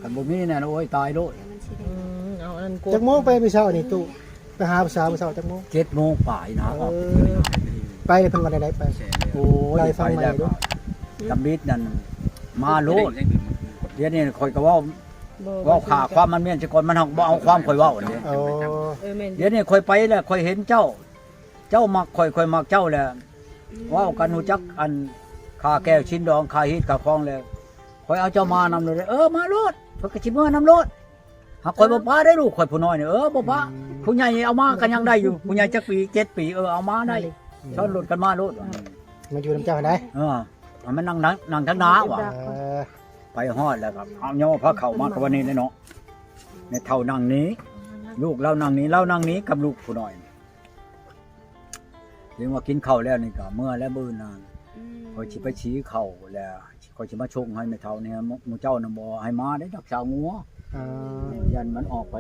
ຄັນບໍ່ມີແນ່ນ ໂອ້ຍ ຕາຍໂລດ. ອືມ ເອົາອັນນັ້ນກົດ. ຈັກໂມງໄປມື້ເຊົ້ານີ້ຕູ້? ໄປຫາຜູ້ສາວມື້ເຊົ້າຈັກໂມງ? ເຈັດໂມງປາຍນະ. ເອີ ອອກໄປ ໄປເພິ່ນວ່າແນວໃດໄປ? ໂອ້ຍ ເລົ່າໃຫ້ຟັງໃໝ່ດູ. ຕຳອິດນັ້ນມາໂລດ. ດຽວນີ້ຂ້ອຍກໍເວົ້າ ບໍ່ ເວົ້າຂ້າຄວາມມັນແມ່ນຊະກ່ອນ ມັນຮັກບໍ່ເອົາຄວາມຂ້ອຍເວົ້ານີ້. ອໍ ເອີ ແມ່ນ. ດຽວນີ້ຂ້ອຍໄປແລ້ວ ຂ້ອຍເຫັນເຈົ້າ ເຈົ້າມັກຂ້ອຍ ຂ້ອຍມັກເຈົ້າແຫຼະ. ອືມ ເວົ້າກັນຮູ້ຈັກອັນຄ່າແກ້ວຊິນດອງ ຄ່າຮີດຄ່າຄອງແລ້ວ ຂ້ອຍເອົາເຈົ້າມານຳໂລດ. ເອີ ມາໂລດ ຂ້ອຍກໍຊິເມືອນຳໂລດ. ຫາກຂ້ອຍບໍ່ປະໄດ້ລູກຂ້ອຍຜູ້ນ້ອຍນີ້. ເອີ ບໍ່ປະ. ອືມ ຜູ້ໃຫຍ່ເອົາມາກໍຍັງໄດ້ຢູ່ ຜູ້ໃຫຍ່ຈັກປີ ເຈັດປີ. ເອີ ເອົາມາໄດ້. ອືມ ຊ້ອນລົດກັນມາໂລດ. ອືມ ມາຢູ່ນຳເຈົ້າຫັ້ນໃດ. ເອີ ໃຫ້ມັນນັ່ງ ນັ່ງທາງໜ້າວ່າ. ເອີ ໄປຮອດແລ້ວກໍເອົາຍໍພາເຂົ້າມາກັບວັນນີ້ແຫຼະເນາະ. ແມ່ເຖົ້ານັ່ງນີ້ ລູກລາວນັ່ງນີ້ ລາວນັ່ງນີ້ກັບລູກຜູ້ນ້ອຍ. ເຫັນວ່າກິນເຂົ້າແລ້ວນີ້ກໍເມືອແລ້ວ ມື້ອື່ນນະ. ອືມ ຂ້ອຍຊິໄປສີເຂົ້າແລ້ວ ຂ້ອຍຊິມາສົ່ງໃຫ້ແມ່ເຖົ້ານີ້. ໝູ່ເຈົ້ານະບໍ່ໃຫ້ມາໄດ້ ຮັກສາງົວ. ອໍ ຢ້ານມັນອອກໄປ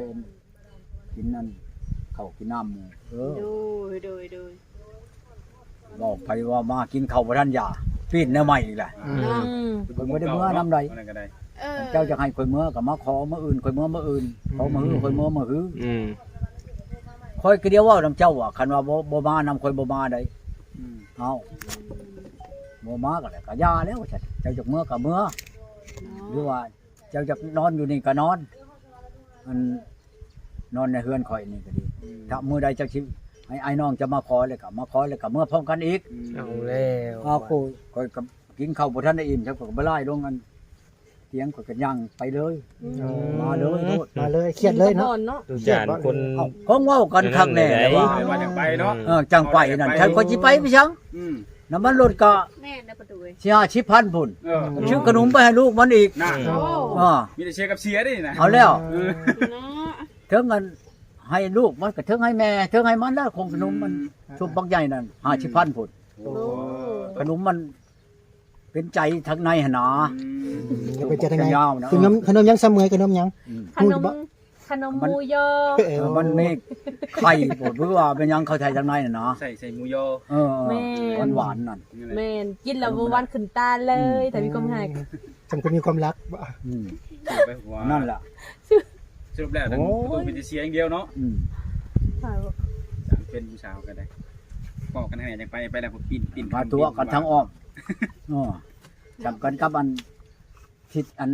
ກິນນັ້ນ ເຂົ້າກິນນ້ຳໝູ່. ເອີ ໂດຍ ໂດຍ ໂດຍ. ເວົ້າໄປເວົ້າມາກິນເຂົ້າບໍ່ທັນຢາ ປີ້ນແນວໃໝ່ອີກແຫຼະ. ອືມ ອືມ ເພິ່ນບໍ່ໄດ້ເມືອນຳໃດ. ເອີ ເຈົ້າຈະໃຫ້ຂ້ອຍເມືອກໍມາຂໍມື້ອື່ນ ຂ້ອຍເມືອມື້ອື່ນ. ອືມ ຂໍມື້ຮື ຂ້ອຍເມືອມື້ຮື. ອືມ ຂ້ອຍກໍດຽວເວົ້ານຳເຈົ້າວ່າ ຄັນວ່າບໍ່ ບໍ່ມານຳຂ້ອຍບໍ່ມາໄດ. ອືມ ເອົ້າ ບໍ່ມາກໍແລ້ວ ກໍຢ່າແລ້ວວ່າຊັ້ນ. ເຈົ້າຢາກເມືອກໍເມືອ ເນາະ ຫຼືວ່າ ເຈົ້າຢາກນອນຢູ່ນີ້ກໍນອນ ອັນ ນອນໃນເຮືອນຂ້ອຍນີ້ກໍດີ. ອືມ ຖ້າມື້ໃດເຈົ້າຊິໃຫ້ອ້າຍນ້ອງເຈົ້າມາຂໍແລ້ວກໍມາຂໍ ແລ້ວກໍເມືອພ້ອມກັນອີກ. ອືມ ເອົາແລ້ວ ເອົາ ຂ້ອຍກໍກິນເຂົ້າບໍ່ທັນໄດ້ອີ່ມ ເຈົ້າກໍບໍ່ລາຍລົງອັນຕຽງ ຂ້ອຍກໍຍ່າງໄປເລີຍ. ອືມ ມາເລີຍໂລດ ມາເລີຍ ຄຽດເລີຍເນາະ. ຄຽດບໍ່? ເວົ້າກັນຄັກແນ່ວ່າ ວ່າຈັ່ງໄປເນາະ. ເອີ ຈັ່ງໄປນັ້ນ ຈັ່ງໄປ ຂ້ອຍຊິໄປໄປຫຍັງ? ອືມ ນ້ຳມັນລົດກໍ ແມ່ນເດ້ປະຕູເອີຍ ສີ່ຫ້າສິບພັນພຸ້ນ. ເອີ ຊື້ຂະໜົມໄປໃຫ້ລູກມັນອີກ. ນັ້ນ ໂອ້ ເອີ ມີແຕ່ເສຍກັບເສຍເດ້ນີ້ນະ. ເອົາແລ້ວ ເອີ ເນາະ ເຖິງອັນໃຫ້ລູກມັນກໍເຖິງໃຫ້ແມ່ ເຖິງໃຫ້ມັນແລ້ວ ຂອງຂະໜົມມັນ ອືມ ຊຸບບັກໃຫຍ່ນັ້ນ ອືມ ຫ້າສິບພັນພຸ້ນ. ໂອ້ ຂະໜົມມັນເປັນໃຈທາງໃນຫັ້ນນາ. ອືມ ເປັນໃຈທາງໃນ. ຂະໜົມ ຂະໜົມຫຍັງ ສາວເມຍ? ຂະໜົມຫຍັງ? ອືມ ຂະໜົມ ຂະໜົມໝູຍົ. ເອີ ມັນມີໄຂ່ບໍ່ ຫຼືວ່າເປັນຫຍັງເຂົາໃສ່ທາງໃນນະ. ໃສ່ ໃສ່ໝູຍົ. ເອີ ແມ່ນ ຫວານໆນັ້ນ. ແມ່ນ ກິນແລ້ວບໍ່ຫວານຂຶ້ນຕາເລີຍ. ອືມ ແຕ່ມີຄວາມຮັກ ສຳຄັນມີຄວາມຮັກບໍ່? ອືມ ນັ້ນລະ ສະຫຼຸບແລ້ວ ໂອ້ຍ ປະຕູມີແຕ່ເສຍຢ່າງດຽວເນາະ. ອືມ ເປັນຜູ້ສາວກໍໄດ້ ເວົ້າກັນແນ່ ຢາກໄປ ໄປແລ້ວກໍປິ່ນ ປິ່ນ ມາຕົວະກັນທາງອ້ອມ. ອໍ ສຳຄັນກັບອັນ ທິດອັນ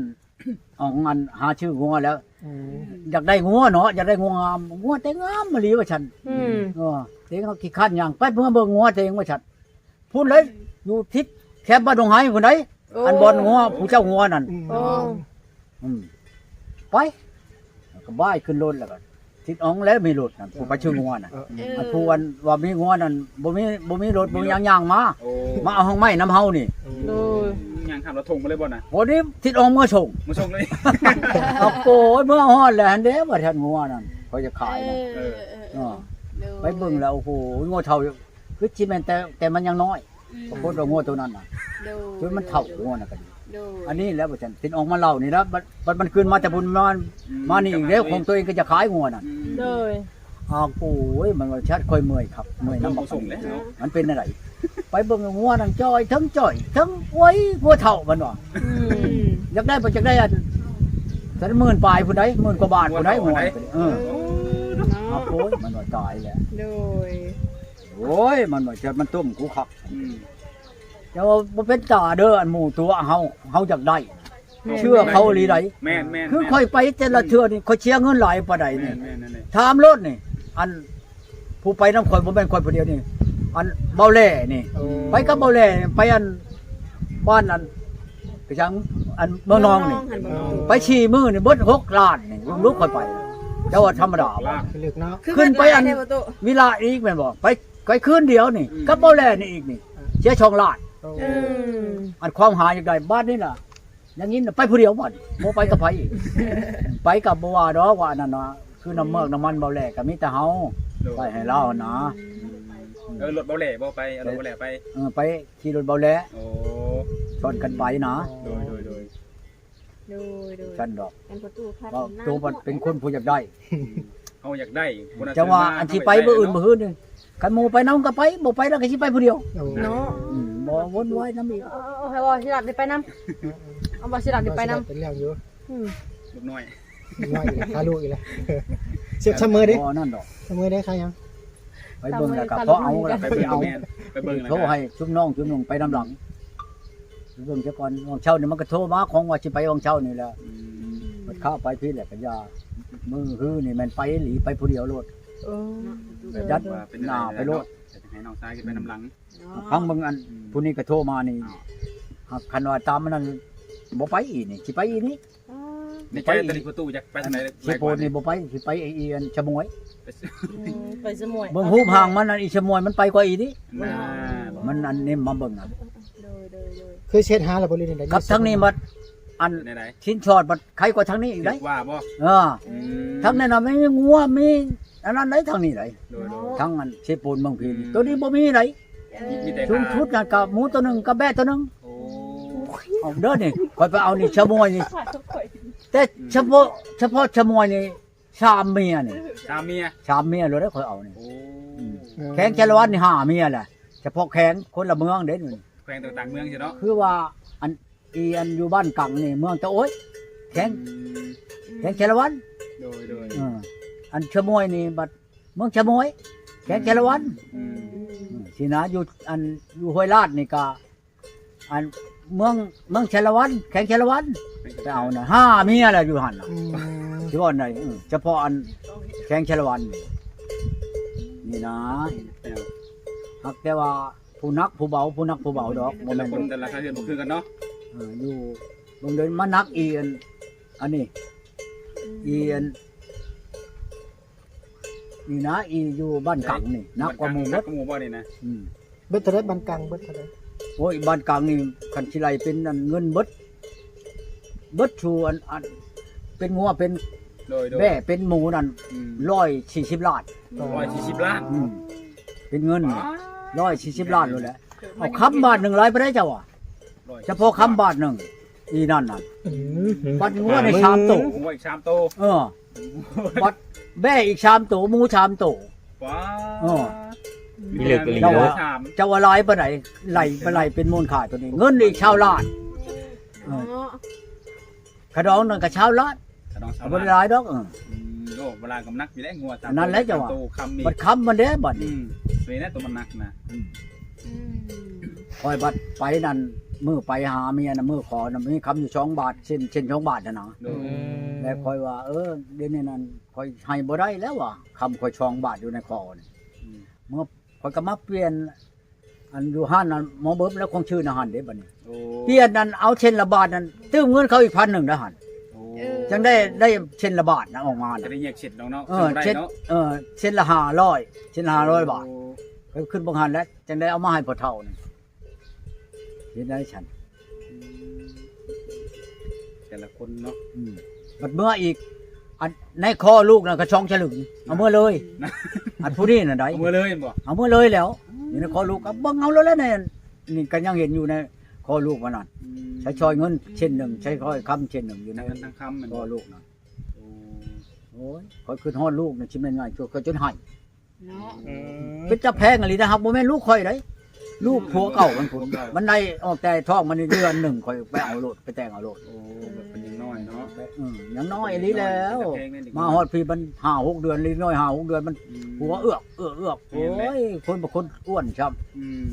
ອອງອັນຫາຊື້ງົວແລ້ວ. ອືມ ຢາກໄດ້ງົວເນາະ ຢາກໄດ້ງົວງາມ ງົວແຕ່ງາມອີ່ຫຼີວ່າຊັ້ນ. ອືມ ເອີ ເຕັງເຮົາຂີ້ຄ້ານຍ່າງໄປເພື່ອເບິ່ງງົວເຕັງວ່າຊັ້ນ. ພຸ້ນເລີຍ ຢູ່ທິດແຄມບ້ານໜອງໄຮພຸ້ນໃດ. ໂອ້ ອັນບ່ອນງົວ ຜູ້ເຈົ້າງົວນັ້ນ. ອືມ ໂອ້ ອືມ ໄປ ກໍບາຍຂຶ້ນລົດແລ້ວກໍ ທິດອອງແລ້ວມີລົດນັ້ນ ຜູ້ໄປຊື້ງົວນັ້ນ. ເອີ ອັນຜູ້ອັນວ່າມີງົວນັ້ນ ບໍ່ມີ ບໍ່ມີລົດ ບໍ່ມີຫຍັງ ຍ່າງມາ. ໂອ້ ມາເອົາຮາກໄມ້ນຳເຮົານີ້. ໂດຍ ຍ່າງຂ້າມລະທົ່ງມາເລີຍບໍ່ນະ? ໂອ້ ນີ້ທິດອອງມາສົ່ງ ມາສົ່ງເລີຍ. ເອົາໂກຍ ເມືອຮອດແລ້ວຫັ້ນເດ້ ວ່າທ່ານງົວນັ້ນ ຂ້ອຍຈະຂາຍນະ. ເອີ ເອີ ເອີ ໂດຍ ໄປເບິ່ງແລ້ວ ໂອ້ໂຫ ງົວເຖົ້າ ຄືຊິແມ່ນແຕ່ ແຕ່ມັນຍັງນ້ອຍ. ອືມ ປາກົດວ່າງົວໂຕນັ້ນນະ ໂດຍ ຈົນມັນເຖົ້າ ໂດຍ ງົວນະກໍດີ. ໂດຍ ອັນນີ້ແຫຼະວ່າຊັ້ນ ເປັນອອກມາເລົ່ານີ້ລະ ບັດ ບັດມັນຄືນມາແຕ່ພຸ້ນ ມາ ອືມ ມານີ້ອີກແລ້ວ ຂອງຕົວເອງກໍຈະຂາຍງົວນັ້ນ. ອືມ ໂດຍ ອ້າວ ໂອ້ຍ ມັນວ່າ "ຊາດ ຂ້ອຍເມື່ອຍຄັກ ເມື່ອຍນຳບັກ ມັນສົ່ງແລ້ວເນາະ." ມັນເປັນແນວໃດ? ໄປເບິ່ງງົວນັ້ນຈ່ອຍ ເທິງຈ່ອຍ ເທິງ ໂອ້ຍ ງົວເຖົ້າ ມັນວ່າ. ອືມ ຢາກໄດ້ບໍ່ ຢາກໄດ້ອັນ ສາມໝື່ນປາຍພຸ້ນໃດ ໝື່ນກວ່າບາດພຸ້ນໃດ ງົວເຖົ້າ ງົວ ເອີ ໂອ້ຍ ມັນວ່າຕາຍແລ້ວ. ໂດຍ ໂອ້ຍ ມັນວ່າ "ຊາດ ມັນຕົ້ມກູຄັກ." ອືມ ແຕ່ວ່າບໍ່ເປັນຕາເດີ ອັນໝູ່ຕົວະເຮົາ ເຮົາຢາກໄດ້ ແມ່ນ ເຊື່ອເຂົາອີ່ຫຼີໃດ. ແມ່ນໆໆ ຄືຂ້ອຍໄປແຕ່ລະເທື່ອນີ້ ຂ້ອຍເສຍເງິນຫຼາຍປານໃດນີ້. ແມ່ນໆ ນັ້ນແຫຼະ ຖາມໂລດນີ້ ອັນຜູ້ໄປນຳຂ້ອຍ ບໍ່ແມ່ນຂ້ອຍຜູ້ດຽວນີ້ ອັນເບົາແຫຼນີ້. ໂອ້ ໄປກັບເບົາແຫຼ ໄປອັນ ບ້ານອັນ ກະຫຍັງ ອັນເມືອງນອງນີ້ ເມືອງນອງຫັ້ນບໍ່? ໄປສີ່ມື້ນີ້ເບິດຫົກລ້ານນີ້ ລູກຂ້ອຍໄປ ເຈົ້າວ່າທຳມະດາບໍ່? ເລິກເນາະ ຂຶ້ນໄປອັນ ວິລະອີກແມ່ນບໍ່? ໄປ ໄປຄືນດຽວນີ້ ອືມ ກັບເບົາແຫຼນີ້ອີກນີ້ ເສຍສອງລ້ານ. ໂອ້ ອືມ ອັນຄວາມຫາຢາກໄດ້ບາດນີ້ນະ ຢ່າງນີ້ນະ ໄປຜູ້ດຽວບັດ ບໍ່ໄປກັບໃຜອີກ. ໄປກໍບໍ່ວ່າດອກ ວ່າອັນນັ້ນນະ ຄືນ້ຳເມືອກນ້ຳມັນເບົາແຫຼກໍມີແຕ່ເຮົາ ໂດຍ ໃຊ້ໃຫ້ລາວຫັ້ນນະ. ອືມ ເອີ ລົດເບົາແຫຼບໍ່? ໄປ ເອົາລົດເບົາແຫຼໄປ. ເອີ ໄປຂີ່ລົດເບົາແຫຼ. ໂອ້ ຊ້ອນກັນໄປນະ. ໂດຍ ໂດຍ ໂດຍ ໂດຍ ໂດຍ ຊັ້ນດອກ ອັນປະຕູຄັດ ເວົ້າ ນະ ໂຕມັນເປັນຄົນຜູ້ຢາກໄດ້ ເຮົາຢາກໄດ້ ຜູ້ນັ້ນ ແຕ່ວ່າ ຊື້ມາ ອັນຊິໄປ ເຮົາຢາກໄດ້ ມື້ອື່ນ ເນາະ ມື້ຮືນີ້ ຄັນໝູ່ໄປນຳກໍໄປ ບໍ່ໄປແລ້ວກໍຊິໄປຜູ້ດຽວ. ໂອ້ ເນາະ ອືມ ບໍ່ວົນວາຍນຳອີກ. ເອີ ເອີ ເອີ ໃຫ້ວ່າຊິລັດໄດ້ໄປນຳ ເອີ ໃຫ້ວ່າຊິລັດໄດ້ໄປນຳ ເປັນເລື່ອງຢູ່. ອືມ ລູກນ້ອຍ ນ້ອຍອີກແລ້ວ ຄາລູກອີກແລ້ວ ເສຍສະເໝີເດ້ ບໍ່ນັ້ນດອກ ສະເໝີເດ້ ຄາຫຍັງ ໄປເບິ່ງແລ້ວກໍພໍເອົາ ໄປເບິ່ງແລ້ວ ໄປເບິ່ງແລ້ວ ໂທໃຫ້ຊຸມນ້ອງຊຸມນຸ່ງໄປນຳຫຼັງ ໄປເບິ່ງຊະກ່ອນ ຫວ່າງເຊົ້ານີ້ມັນກໍໂທມາ ຂອງວ່າຊິໄປຫວ່າງເຊົ້ານີ້ແຫຼະ ອືມ ມັນຂ້າວໄປພີ້ແຫຼະກໍຢ່າ ມື້ຮືນີ້ແມ່ນໄປອີ່ຫຼີ ໄປຜູ້ດຽວໂລດ ເອີ ເອີ ຍັດໜ້າໄປໂລດ ຈະໃຫ້ນ້ອງຊາຍຂຶ້ນໄປນຳຫຼັງ ເນາະ ຟັງເບິ່ງອັນ ອືມ ຜູ້ນີ້ກໍໂທມານີ້ ອ້າວ ຫາກຄັນວ່າຕາມອັນນັ້ນ ບໍ່ໄປອີກນີ້ ຊິໄປອີກນີ້ ອໍ ໃນໃຈຕອນນີ້ປະຕູຢາກໄປທາງໃດ ເຊໂປນນີ້ບໍ່ໄປ ຊິໄປອີອັນຊະມວຍ ໄປຊະ ອືມ ໄປຊະມວຍ ເບິ່ງຮູບຮ່າງມັນ ອັນອີຊະມວຍມັນໄປກວ່າອີນີ້ ໜ້າ ມັນອັນນີ້ມາເບິ່ງນະ ໂດຍ ໂດຍ ໂດຍ ເຄີຍເຊັດຫາແລ້ວບໍ່ ຫຼືໃດ ກັບທາງນີ້ບັດ ອັນ ແນວໃດ ຊິນຊອດບັດໄຄກວ່າທາງນີ້ອີກໄດ໋ ຖືກວ່າບໍ່ ເອີ ອືມ ທາງນັ້ນນະມີງົວ ມີອັນນັ້ນໄດ໋ ທາງນີ້ໄດ໋ ໂດຍ ໂດຍ ທາງອັນເຊໂປນເມືອງພີນີ້ ອືມ ໂຕນີ້ບໍ່ມີໄດ໋ ມີ ມີແຕ່ ສູງສຸດນັ້ນກໍໝູໂຕໜຶ່ງກັບແບ້ໂຕໜຶ່ງ ໂອ້ ເອົາເດີນີ້ ຂ້ອຍໄປເອົານີ້ຊະມວຍນີ້ ແຕ່ສະເພາະ ສະເພາະຊະມວຍນີ້ ສາມເມຍນີ້ ສາມເມຍ ສາມເມຍໂລດເດ້ ຂ້ອຍເອົານີ້ ໂອ້ ອືມ ເອີ ແຂວງຊາລະວັນນີ້ຫ້າເມຍແຫຼະ ສະເພາະແຂວງ ຄົນລະເມືອງເດ້ ແຂວງຕ່າງໆເມືອງຊິເນາະ ຄືວ່າອັນ ອີອັນຢູ່ບ້ານກັງນີ້ ເມືອງຕະໂອ້ຍ ແຂວງ ອືມ ແຂວງຊາລະວັນ ໂດຍ ໂດຍ ເອີ ອັນຊະມວຍນີ້ບັດເມືອງຊະມວຍ ແຂວງຊາລະວັນ ອືມ ອືມ ຊີ້ນະ ຢູ່ອັນ ຢູ່ຫ້ວຍລາດນີ້ກະ ອັນເມືອງ ເມືອງຊາລະວັນ ແຂວງຊາລະວັນ ໄປເອົານະ ຫ້າເມຍແຫຼະຢູ່ຫັ້ນນະ ອືມ ຊິວ່າໃດ ເອີ ສະເພາະອັນແຂວງຊາລະວັນນີ້ນະ ຫາກແຕ່ວ່າຜູ້ໜັກຜູ້ເບົາ ຜູ້ໜັກຜູ້ເບົາດອກ ແຕ່ລະຄົນແຕ່ລະເຮືອນບໍ່ຄືກັນເນາະ ເອີ ຢູ່ເບິ່ງເດີ ມາໜັກອີອັນ ອັນນີ້ ອືມ ອີອັນ ນີ້ນະ ອີຢູ່ບ້ານກັງນີ້ ໜັກກວ່າໝູ່ເບິດ ໜັກກວ່າໝູ່ບໍ່ນີ້ນະ ອືມ ເບິດເທົ່າໃດ ບ້ານກັງເບິດເທົ່າໃດ ໂອ້ຍ ບ້ານກັງນີ້ ຄັນຊິໄລ່ເປັນອັນເງິນເບິດ ເບິດສູ່ອັນ ອັນ ເປັນງົວເປັນ ໂດຍ ໂດຍ ແບ້ເປັນໝູນັ້ນ ອືມ ຮ້ອຍສີ່ສິບລ້ານ ຮ້ອຍສີ່ສິບລ້ານ ອືມ ເປັນເງິນ ວ້າ ຮ້ອຍສີ່ສິບລ້ານໂລດແຫຼະ ເອົາຄຳບາດໜຶ່ງຫຼາຍປານໃດເຈົ້າວ່າ ສະເພາະຄຳບາດໜຶ່ງ ອີນັ້ນນະ ອືມ ບັດງົວໄດ້ສາມໂຕ ງົວອີກສາມໂຕ ເອີ ບັດແບ້ອີກສາມໂຕ ໝູສາມໂຕ ວ້າ ເອີ ມີເລິກອີ່ຫຼີເນາະ ເຈົ້າວ່າຫຼາຍປານໃດ ໄລ່ໄປໄລ່ເປັນມູນຄ່າໂຕນີ້ ເງິນອີກຊາວລ້ານ ເອີ ເນາະ ຂະດອງນັ້ນກໍຊາວລ້ານ ຂະດອງຊາວລ້ານ ບໍ່ໄດ້ຫຼາຍດອກ ເອີ ອືມ ໂອ້ ເວລາກໍໜັກຢູ່ແລ້ວ ງົວສາມ ນັ້ນແຫຼະເຈົ້າວ່າ ຄຳນີ້ ບັດຄຳມັນເດ້ບັດນີ້ ອືມ ເປັນແນວໂຕມັນໜັກນະ ອືມ ອືມ ຂ້ອຍບັດໄປນັ້ນ ມື້ໄປຫາເມຍນະ ມື້ຂໍນະ ມີຄຳຢູ່ສອງບາດ ເຊັ່ນ ເຊັ່ນສອງບາດຫັ້ນນະ ໂດຍ ອືມ ແລ້ວຂ້ອຍວ່າ ເອີ ດຽວນີ້ນັ້ນ ຂ້ອຍໃຫ້ບໍ່ໄດ້ແລ້ວວ່າ ຄຳຂ້ອຍສອງບາດຢູ່ໃນຄໍນີ້ ອືມ ເມື່ອຂ້ອຍກໍມາປ່ຽນ ອັນຢູ່ຮ້ານນັ້ນໝໍເບິບ ແລ້ວຂອງຊື່ນະຫັ້ນເດ້ບັດນີ້ ໂອ້ ປ່ຽນນັ້ນ ເອົາເຊັ່ນລະບາດນັ້ນ ຕື່ມເງິນເຂົາອີກພັນໜຶ່ງນະຫັ້ນ ໂອ້ ເອີ ຈັ່ງໄດ້ ໄດ້ເຊັ່ນລະບາດນະອອກມາ ຈະໄດ້ແຍກເຊັ່ນເນາະ ເອີ ເຊັ່ນບໍ່ໄດ້ເນາະ ເຊັ່ນ ເອີ ເຊັ່ນລະຫ້າຮ້ອຍ ເຊັ່ນລະຫ້າຮ້ອຍບາດ ໂອ້ ເຂົາຂຶ້ນເບິ່ງຫັ້ນແຫຼະ ຈັ່ງໄດ້ເອົາມາໃຫ້ພໍ່ເຖົ້ານີ້ ເຮັດໄດ້ຊັ້ນ ອືມ ແຕ່ລະຄົນເນາະ ອືມ ບັດເມືອອີກ ອັນໃນຄໍລູກນັ້ນກໍສອງສະລຶງ ເອົາເມືອເລີຍ ອັນຜູ້ນີ້ນະໄດ໋ ເອົາເມືອເລີຍແມ່ນບໍ່ ເອົາເມືອເລີຍແລ້ວ ອືມ ຢູ່ໃນຄໍລູກກໍເບິ່ງເອົາໂລດແຫຼະ ໃນນີ້ກໍຍັງເຫັນຢູ່ໃນຄໍລູກວ່ານັ້ນ ອືມ ໃຊ້ຊ່ອຍເງິນເຊັ່ນໜຶ່ງ ໃຊ້ຄ່ອຍຄຳເຊັ່ນໜຶ່ງຢູ່ໃນ ທັງເງິນທັງຄຳແມ່ນບໍ່ ຄໍລູກນັ້ນ ໂອ້ ໂອ້ຍ ຂ້ອຍຄິດຮອດລູກນີ້ຊິແມ່ນຫຍັງ ຂ້ອຍຈົນໄຫ້ ເນາະ ອືມ ເປັນຕາແພງອີ່ຫຼີນະ ຫາກບໍ່ແມ່ນລູກຂ້ອຍໃດ໋ ລູກຜົວເກົ່າມັນພຸ້ນ ມັນໄດ້ອອກແຕ່ທ້ອງມັນນີ້ເດືອນໜຶ່ງ ຂ້ອຍໄປເອົາໂລດ ໄປແຕ່ງເອົາໂລດ ໂອ້ ແບບເພິ່ນຍັງນ້ອຍເນາະ ອືມ ຍັງນ້ອຍອີ່ຫຼີແລ້ວ ມາຮອດພີ້ມັນຫ້າຫົກເດືອນ ເດັກນ້ອຍຫ້າຫົກເດືອນ ມັນ ອືມ ຫົວເອືອກ ເອືອກ ແມ່ນແຫຼະ ໂອ້ຍ ຄົນບໍ່ຄົນອ້ວນຊ້ຳ ອືມ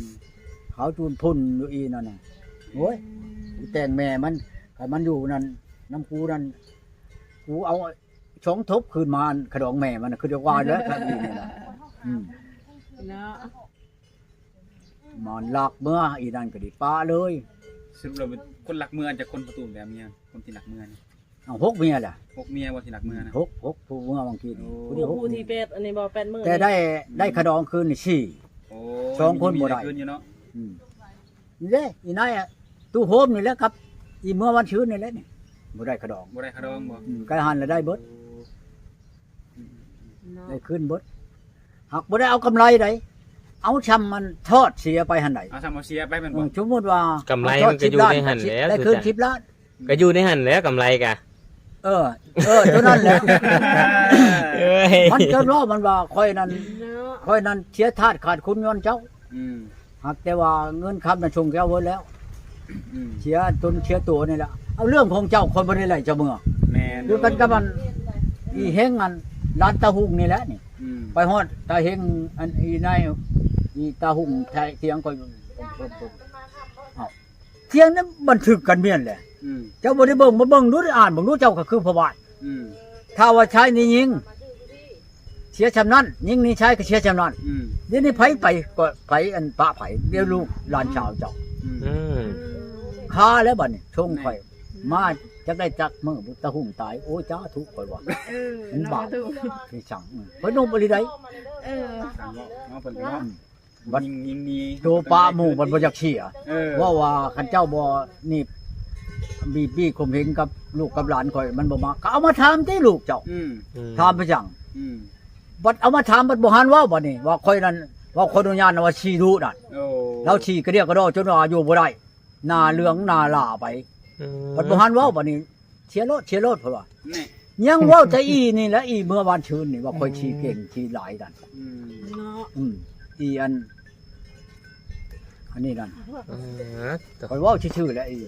ຂາວຈູນພຸ້ນຢູ່ອີ່ນັ້ນນະ ໂອ້ຍ ອືມ ແຕ່ງແມ່ມັນ ໃຫ້ມັນຢູ່ນັ້ນ ນຳກູນັ້ນ ກູເອົາ ສອງທົບຄືນມາ ອັນຂະດອງແມ່ມັນນະ ຄືຈະວ່າແລ້ວ ຄັນອີນີ້ນະ ອືມ ເນາະ ມັນລັກເມືອ ອີນັ້ນກໍດີປະເລີຍ ສະຫຼຸບແລ້ວຄົນລັກເມືອຈັກຄົນ ປະຕູແບບເມຍ ຄົນທີ່ລັກເມືອນີ້ ເອົາ ຫົກເມຍແຫຼະ ຫົກເມຍບໍ່ທີ່ລັກເມືອນະ ຫົກ ຫົກຜູ້ເມືອບາງທີນີ້ ໂອ້ ຜູ້ດຽວ ຜູ້ທີ່ແປດ ອັນນີ້ບໍ່ ແປດມື້ ແຕ່ໄດ້ ອືມ ໄດ້ຂະດອງຄືນນີ້ສີ່ ໂອ້ ສອງຄົນບໍ່ໄດ້ ມີ ມີຄືນຢູ່ເນາະ ອືມ ນີ້ເດ້ ອີນາຍ ຕູ້ໂຮມນີ້ແຫຼະ ກັບອີເມືອວັນຊືນນີ້ແຫຼະນີ້ ບໍ່ໄດ້ຂະດອງ ບໍ່ໄດ້ຂະດອງບໍ່ ອືມ ໄກຫັນລະໄດ້ເບິດ ໂອ້ ອືມ ເນາະ ໄດ້ຄືນເບິດ ຫາກບໍ່ໄດ້ເອົາກຳໄລໃດ ເອົາຊ່ຳມັນທອດເສຍໄປຫັ້ນໃດ ເອົາຊ່ຳເອົາເສຍໄປແມ່ນບໍ່ ເອີ ສົມມຸດວ່າ ກຳໄລມັນກໍຢູ່ໃນຫັ້ນແຫຼະ ໄດ້ຄືນສິບລ້ານ ກໍຢູ່ໃນຫັ້ນແຫຼະກຳໄລກະ ເອີ ເອີ ຕົວນັ້ນແຫຼະ ເອີຍ ມັນຈົນເວົ້າມັນວ່າຂ້ອຍນັ້ນ ເນາະ ຂ້ອຍນັ້ນເສຍທາດຂາດຄຸນຍ້ອນເຈົ້າ ອືມ ຫາກແຕ່ວ່າເງິນຄຳນັ້ນສົ່ງເຈົ້າເບິດແລ້ວ ອືມ ເສຍຕົນເສຍຕົວນີ້ແຫຼະ ເອົາເລື່ອງຂອງເຈົ້າ ຂ້ອຍບໍ່ໄດ້ໄລ່ເຈົ້າເມືອ ແມ່ ຄືກັນກັບອັນ ອີເຮັງອັນ ຫຼານຕາຫຸ່ງນີ້ແຫຼະນີ້ ອືມ ໄປຮອດຕາເຮັງ ອັນ ອີນາຍ ອີຕາຫຸ່ງ ໄທ ຖຽງຂ້ອຍ ເອົ້າ ຖຽງນັ້ນບັນທຶກກັນແມ່ນແຫຼະ ອືມ ເຈົ້າບໍ່ໄດ້ເບິ່ງ ມາເບິ່ງດູ ອ່ານເບິ່ງດູ ເຈົ້າກໍຄືພໍ່ບ້ານ ອືມ ຖ້າວ່າຊາຍນີ້ຍິງ ເສຍຊ່ຳນັ້ນ ຍິງນີ້ຊາຍກໍເສຍຊ່ຳນັ້ນ ອືມ ດຽວນີ້ໃຜໄປ ກໍໃຜອັນປະໃຜ ດຽວລູກຫຼານສາວເຈົ້າ ອືມ ອືມ ຄາແລ້ວບັດນີ້ ຊົງຂ້ອຍ ມາຈັກໄດ້ຈັກມື້ ຕາຫຸ່ງຕາຍ ໂອ້ຍ ສາທຸ ຂ້ອຍວ່າ ເອີ ມັນບາບ ສາທຸ ທີ່ສັ່ງ ອືມ ຂ້ອຍນົບອີ່ຫຼີໃດ ເອີ ເນາະ ເພິ່ນເນາະ ອືມ ບັດຍິງນີ້ ໂຕປະໝູ່ບັດບໍ່ຢາກເສຍ ເອີ ເວົ້າວ່າຄັນເຈົ້າບໍ່ນີ້ ບີບບີ່ຂົ່ມເຫັງກັບລູກກັບຫຼານຂ້ອຍ ມັນບໍ່ມາ ກໍເອົາມາຖາມຕິລູກເຈົ້າ ອືມ ອືມ ຖາມໄປຫຍັງ ອືມ ບັດເອົາມາຖາມ ບັດບໍ່ຫັນເວົ້າ ບັດນີ້ວ່າຂ້ອຍນັ້ນ ເວົ້າຂໍອະນຸຍາດນະວ່າຂີ້ດຸນັ້ນ ໂອ້ ລາວຂີ້ກະດຽກກະດໍ້ ຈົນວ່າຢູ່ບໍ່ໄດ້ ໜ້າເຫຼືອງໜ້າຫຼ້າໄປ ອືມ ບັດບໍ່ຫັນເວົ້າ ບັດນີ້ ເສຍໂລດ ເສຍໂລດ ເພິ່ນວ່າ ນີ້ ຍັງເວົ້າແຕ່ອີນີ້ແຫຼະ ອີເມື່ອວານຊືນນີ້ວ່າຂ້ອຍຂີ້ເກັ່ງ ອືມ ຂີ້ຫຼາຍນັ້ນ ອືມ ເນາະ ອືມ ອີອັນ ອັນນີ້ນັ້ນ ເອີ ຂ້ອຍເວົ້າຊື່ໆແຫຼະ ອີ